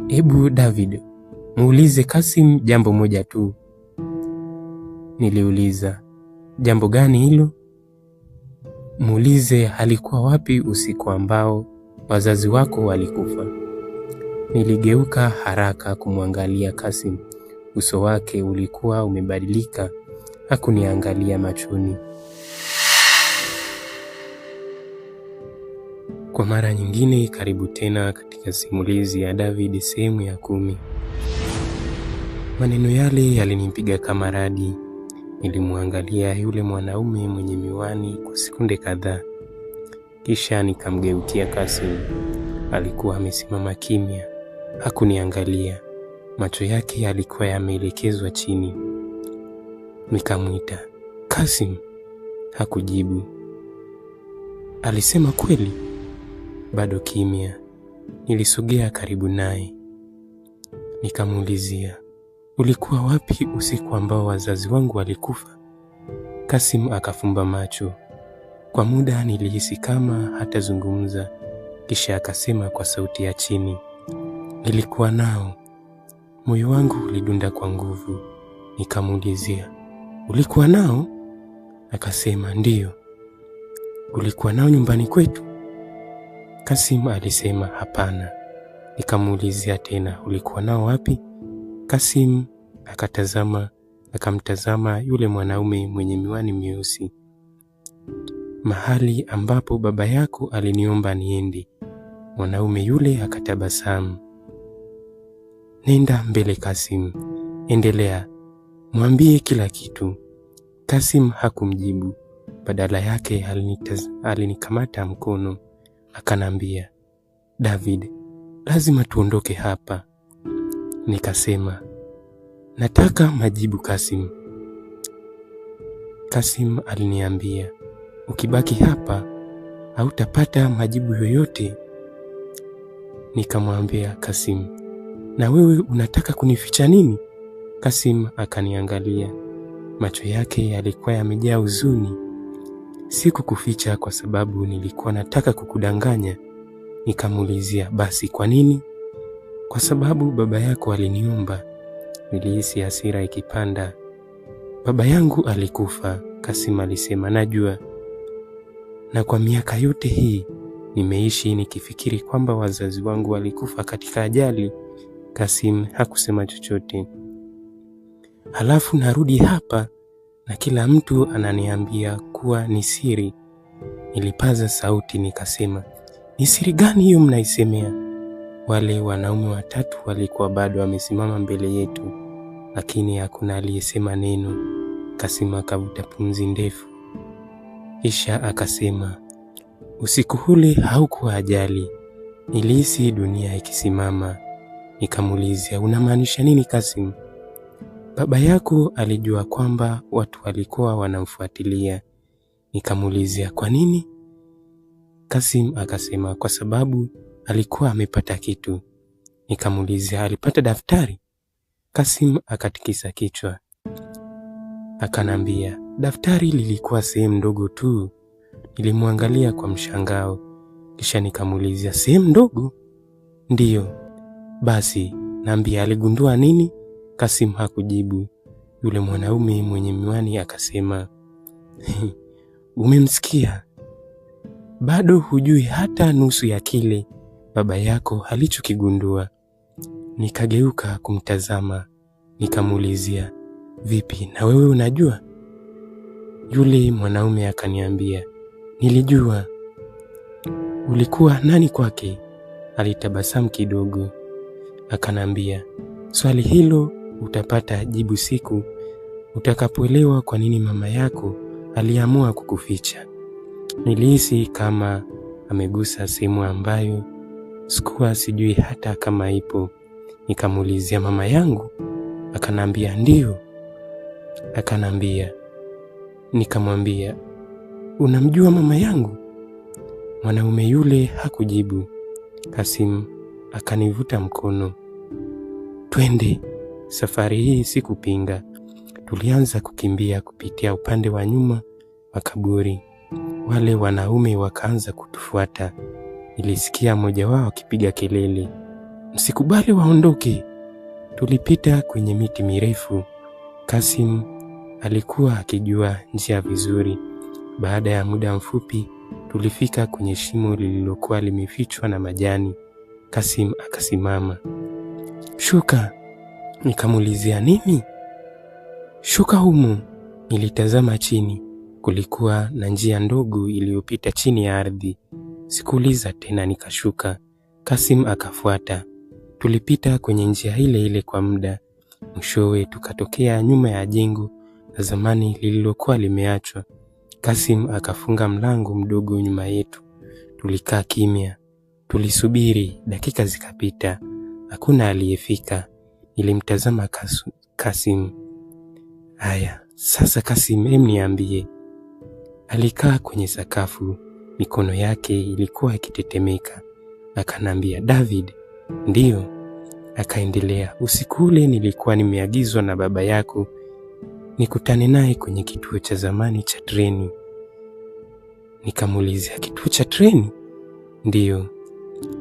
Hebu David, muulize Kasim jambo moja tu. Niliuliza, jambo gani hilo? Muulize alikuwa wapi usiku ambao wazazi wako walikufa. Niligeuka haraka kumwangalia Kasim. Uso wake ulikuwa umebadilika, hakuniangalia machoni. Kwa mara nyingine, karibu tena katika simulizi ya David sehemu ya 10. Maneno yale yalinipiga kama radi. Nilimwangalia yule mwanaume mwenye miwani kwa sekunde kadhaa, kisha nikamgeukia Kasim. Alikuwa amesimama kimya, hakuniangalia. Macho yake yalikuwa yameelekezwa chini. Nikamwita, Kasim. Hakujibu. Alisema kweli? Bado kimya. Nilisogea karibu naye, nikamuulizia, ulikuwa wapi usiku ambao wazazi wangu walikufa? Kasim akafumba macho. Kwa muda nilihisi kama hatazungumza, kisha akasema kwa sauti ya chini, nilikuwa nao. Moyo wangu ulidunda kwa nguvu. Nikamuulizia, ulikuwa nao? Akasema ndiyo. Ulikuwa nao nyumbani kwetu? Kasim alisema hapana. Nikamuulizia tena, ulikuwa nao wapi? Kasim akamtazama yule mwanaume mwenye miwani mieusi. Mahali ambapo baba yako aliniomba niende. Mwanaume yule akatabasamu. Nenda mbele Kasim, endelea, mwambie kila kitu. Kasim hakumjibu. Badala yake alinikamata mkono akanambia, David, lazima tuondoke hapa. Nikasema, nataka majibu Kasim. Kasim aliniambia, ukibaki hapa hautapata majibu yoyote. Nikamwambia Kasim, na wewe unataka kunificha nini? Kasim akaniangalia. Macho yake yalikuwa yamejaa huzuni. Sikukuficha kwa sababu nilikuwa nataka kukudanganya. Nikamuulizia, basi kwa nini? Kwa sababu baba yako aliniomba. Nilihisi hasira ikipanda. Baba yangu alikufa, Kasim alisema, najua. Na kwa miaka yote hii nimeishi nikifikiri kwamba wazazi wangu walikufa katika ajali. Kasim hakusema chochote. Halafu narudi hapa na kila mtu ananiambia kuwa ni siri. Nilipaza sauti nikasema, ni siri gani hiyo mnaisemea? Wale wanaume watatu walikuwa bado wamesimama mbele yetu, lakini hakuna aliyesema neno. Kasim akavuta pumzi ndefu, kisha akasema, usiku ule haukuwa ajali. Nilihisi dunia ikisimama. Nikamuulizia, unamaanisha nini Kasim? Baba yako alijua kwamba watu walikuwa wanamfuatilia. Nikamuulizia, kwa nini? Kasim akasema, kwa sababu alikuwa amepata kitu. Nikamuulizia, alipata daftari? Kasim akatikisa kichwa, akanambia, daftari lilikuwa sehemu ndogo tu. Nilimwangalia kwa mshangao, kisha nikamuulizia, sehemu ndogo? Ndiyo. Basi naambia, aligundua nini? Kasim hakujibu. Yule mwanaume mwenye miwani akasema, umemsikia? Bado hujui hata nusu ya kile baba yako alichokigundua. Nikageuka kumtazama, nikamuulizia, vipi na wewe unajua? Yule mwanaume akaniambia, nilijua. Ulikuwa nani kwake? Alitabasamu kidogo, akanambia, swali hilo utapata jibu siku utakapoelewa kwa nini mama yako aliamua kukuficha. Nilihisi kama amegusa sehemu ambayo sikuwa sijui hata kama ipo. Nikamuulizia, mama yangu? Akanambia ndiyo. Akanambia, nikamwambia, unamjua mama yangu? Mwanaume yule hakujibu. Kasim akanivuta mkono, twende. Safari hii sikupinga. Tulianza kukimbia kupitia upande wa nyuma wa kaburi. Wale wanaume wakaanza kutufuata. Nilisikia mmoja wao akipiga kelele, Msikubali waondoke. Tulipita kwenye miti mirefu. Kasim alikuwa akijua njia vizuri. Baada ya muda mfupi, tulifika kwenye shimo lililokuwa limefichwa na majani. Kasim akasimama. Shuka. Nikamuulizia, nini? Shuka humu. Nilitazama chini. Kulikuwa na njia ndogo iliyopita chini ya ardhi. Sikuuliza tena, nikashuka. Kasim akafuata. Tulipita kwenye njia ile ile kwa muda. Mwishowe tukatokea nyuma ya jengo la zamani lililokuwa limeachwa. Kasim akafunga mlango mdogo nyuma yetu. Tulikaa kimya, tulisubiri. Dakika zikapita, hakuna aliyefika. Nilimtazama Kasim. Haya sasa, Kasim, em niambie. Alikaa kwenye sakafu, mikono yake ilikuwa ikitetemeka. Akanambia, David. Ndiyo. Akaendelea, usiku ule nilikuwa nimeagizwa na baba yako nikutane naye kwenye kituo cha zamani cha treni. Nikamuulizia, kituo cha treni? Ndiyo.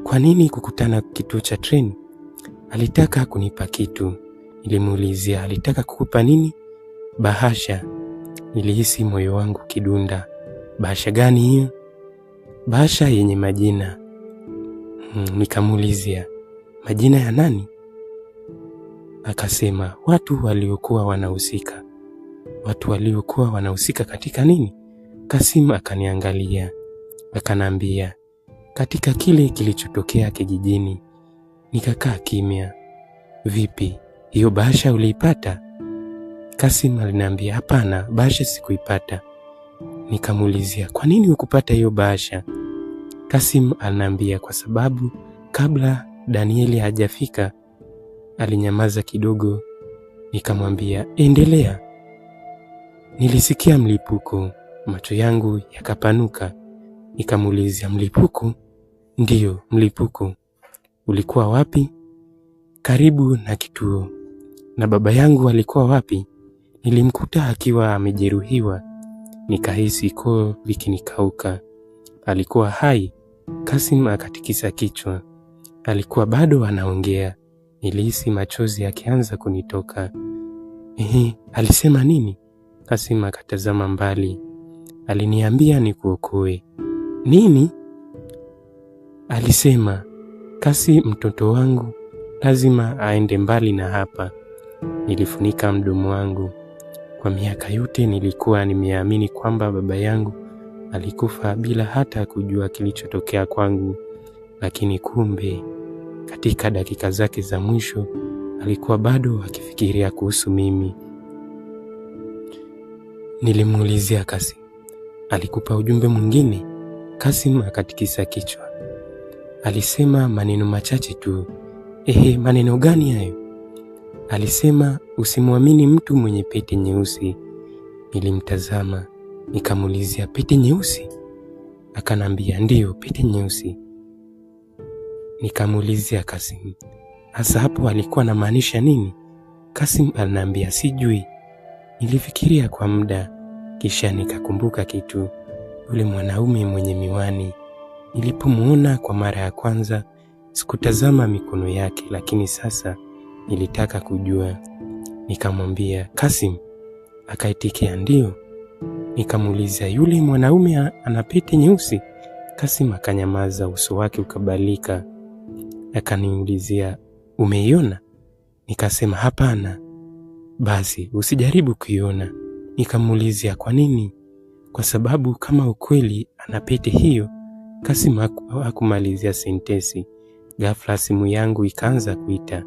Kwa nini kukutana kituo cha treni? Alitaka kunipa kitu. Nilimuulizia, alitaka kukupa nini? Bahasha. Nilihisi moyo wangu kidunda. Bahasha gani hiyo? Bahasha yenye majina. Nikamuulizia, majina ya nani? Akasema, watu waliokuwa wanahusika. Watu waliokuwa wanahusika katika nini? Kasim akaniangalia, akanambia, katika kile kilichotokea kijijini. Nikakaa kimya. Vipi, hiyo bahasha uliipata? Kasim aliniambia, hapana, bahasha sikuipata. Nikamuulizia, kwa nini hukupata hiyo bahasha? Kasim aliniambia, kwa sababu kabla Danieli hajafika. Alinyamaza kidogo. Nikamwambia, endelea. Nilisikia mlipuko, macho yangu yakapanuka. Nikamuulizia, mlipuko? Ndiyo, mlipuko. Ulikuwa wapi? Karibu na kituo. Na baba yangu alikuwa wapi? Nilimkuta akiwa amejeruhiwa. Nikahisi koo likinikauka. Alikuwa hai? Kasim akatikisa kichwa. Alikuwa bado anaongea. Nilihisi machozi yakianza kunitoka. Ehe, alisema nini? Kasim akatazama mbali. Aliniambia nikuokoe. Nini? Alisema, Kasi, mtoto wangu lazima aende mbali na hapa. Nilifunika mdomo wangu. Kwa miaka yote nilikuwa nimeamini kwamba baba yangu alikufa bila hata kujua kilichotokea kwangu, lakini kumbe katika dakika zake za mwisho alikuwa bado akifikiria kuhusu mimi. Nilimuulizia Kasim, alikupa ujumbe mwingine? Kasim akatikisa kichwa. Alisema maneno machache tu. Ehe, maneno gani hayo? Alisema usimwamini mtu mwenye pete nyeusi. Nilimtazama, nikamuulizia, pete nyeusi? Akanambia ndiyo, pete nyeusi. Nikamuulizia Kasim, hasa hapo alikuwa anamaanisha nini? Kasim aliniambia sijui. Nilifikiria kwa muda, kisha nikakumbuka kitu. Yule mwanaume mwenye miwani. Nilipomuona kwa mara ya kwanza sikutazama mikono yake, lakini sasa nilitaka kujua. Nikamwambia, Kasim? Akaitikia ndio. Nikamuuliza, yule mwanaume ana pete nyeusi? Kasim akanyamaza, uso wake ukabalika. Akaniulizia, umeiona? Nikasema hapana. Basi usijaribu kuiona. Nikamuulizia kwa nini? Kwa sababu kama ukweli ana pete hiyo. Kasim hakumalizia sentensi. Ghafla simu yangu ikaanza kuita.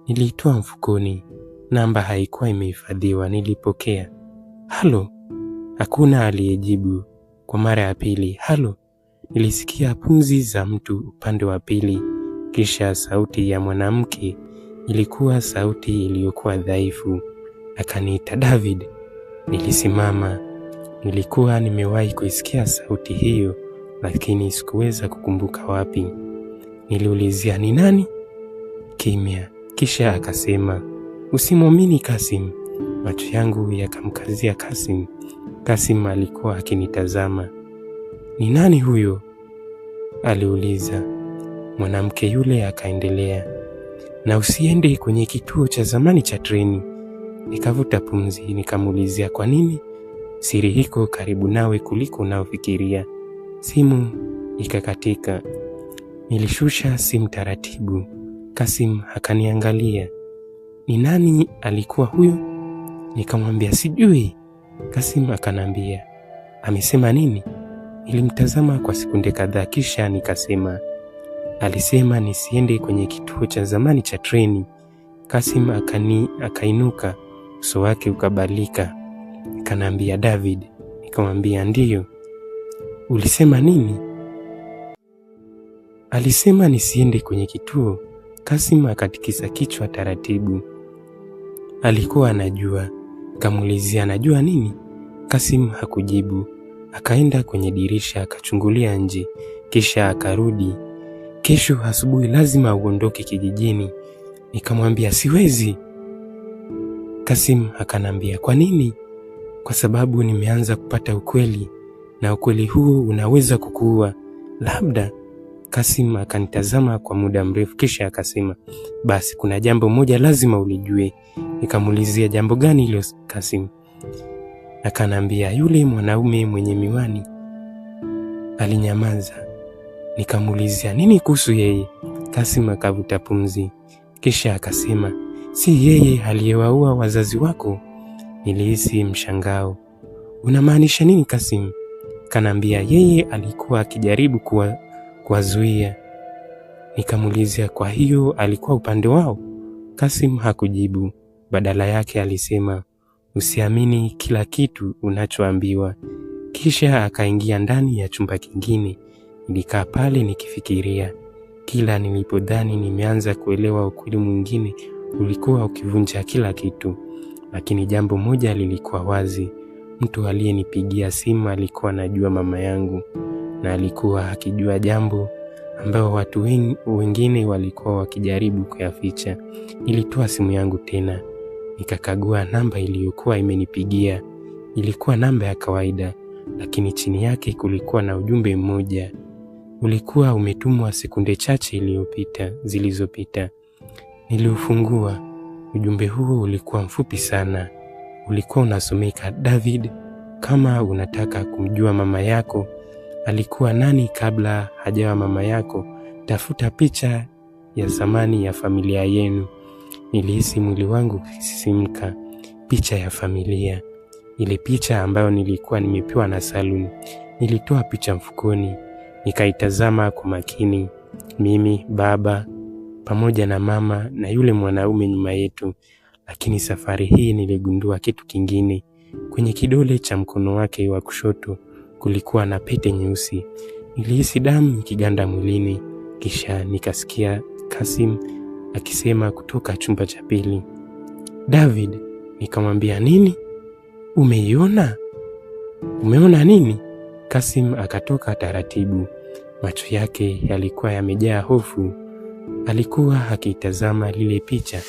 Niliitoa mfukoni. Namba haikuwa imehifadhiwa. Nilipokea. Halo? Hakuna aliyejibu. Kwa mara ya pili, halo? Nilisikia pumzi za mtu upande wa pili, kisha sauti ya mwanamke. Ilikuwa sauti iliyokuwa dhaifu. Akaniita, David. Nilisimama. Nilikuwa nimewahi kuisikia sauti hiyo, lakini sikuweza kukumbuka wapi. Niliulizia, ni nani? Kimya. Kisha akasema, usimwamini Kasim. Macho yangu yakamkazia Kasim. Kasim alikuwa akinitazama. Ni nani huyo? Aliuliza. Mwanamke yule akaendelea, Na usiende kwenye kituo cha zamani cha treni. Nikavuta pumzi, nikamuulizia kwa nini? Siri iko karibu nawe kuliko unaofikiria. Simu ikakatika. Nilishusha simu taratibu. Kasim akaniangalia. Ni nani alikuwa huyo? Nikamwambia sijui. Kasim akanambia, amesema nini? Nilimtazama kwa sekunde kadhaa kisha nikasema, alisema nisiende kwenye kituo cha zamani cha treni. Kasim akainuka, uso wake ukabadilika. Akanambia, David. Nikamwambia ndiyo. Ulisema nini? Alisema nisiende kwenye kituo. Kasim akatikisa kichwa taratibu. Alikuwa anajua. Kamuulizia anajua nini? Kasim hakujibu. Akaenda kwenye dirisha akachungulia nje, kisha akarudi. Kesho asubuhi lazima uondoke kijijini. Nikamwambia siwezi. Kasim akanambia kwa nini? Kwa sababu nimeanza kupata ukweli, na ukweli huo unaweza kukuua. Labda. Kasim akanitazama kwa muda mrefu kisha akasema, basi kuna jambo moja lazima ulijue. Nikamuulizia jambo gani hilo Kasim? Akanambia yule mwanaume mwenye miwani. Alinyamaza. Nikamuulizia nini kuhusu yeye? Kasim akavuta pumzi kisha akasema, si yeye aliyewaua wazazi wako? Nilihisi mshangao. Unamaanisha nini Kasim? Kanambia yeye alikuwa akijaribu kuwazuia. Nikamuulizia kwa hiyo alikuwa upande wao? Kasim hakujibu. Badala yake alisema, usiamini kila kitu unachoambiwa. Kisha akaingia ndani ya chumba kingine. Nilikaa pale nikifikiria. Kila nilipodhani nimeanza kuelewa ukweli mwingine ulikuwa ukivunja kila kitu. Lakini jambo moja lilikuwa wazi. Mtu aliyenipigia simu alikuwa anajua mama yangu, na alikuwa akijua jambo ambao watu wengine walikuwa wakijaribu kuyaficha. Nilitoa simu yangu tena, nikakagua namba iliyokuwa imenipigia. Ilikuwa namba ya kawaida, lakini chini yake kulikuwa na ujumbe mmoja. Ulikuwa umetumwa sekunde chache zilizopita. Niliufungua. Ujumbe huo ulikuwa mfupi sana. Ulikuwa unasomeka, David, kama unataka kumjua mama yako alikuwa nani kabla hajawa mama yako, tafuta picha ya zamani ya familia yenu. Nilihisi mwili wangu ukisisimka. Picha ya familia, ile picha ambayo nilikuwa nimepewa na Salum. Nilitoa picha mfukoni, nikaitazama kwa makini. Mimi, baba pamoja na mama na yule mwanaume nyuma yetu. Lakini safari hii niligundua kitu kingine. Kwenye kidole cha mkono wake wa kushoto kulikuwa na pete nyeusi. Nilihisi damu ikiganda mwilini, kisha nikasikia Kasim akisema kutoka chumba cha pili, David. Nikamwambia nini? Umeiona? Umeona nini? Kasim akatoka taratibu. Macho yake yalikuwa yamejaa hofu. Alikuwa akitazama lile picha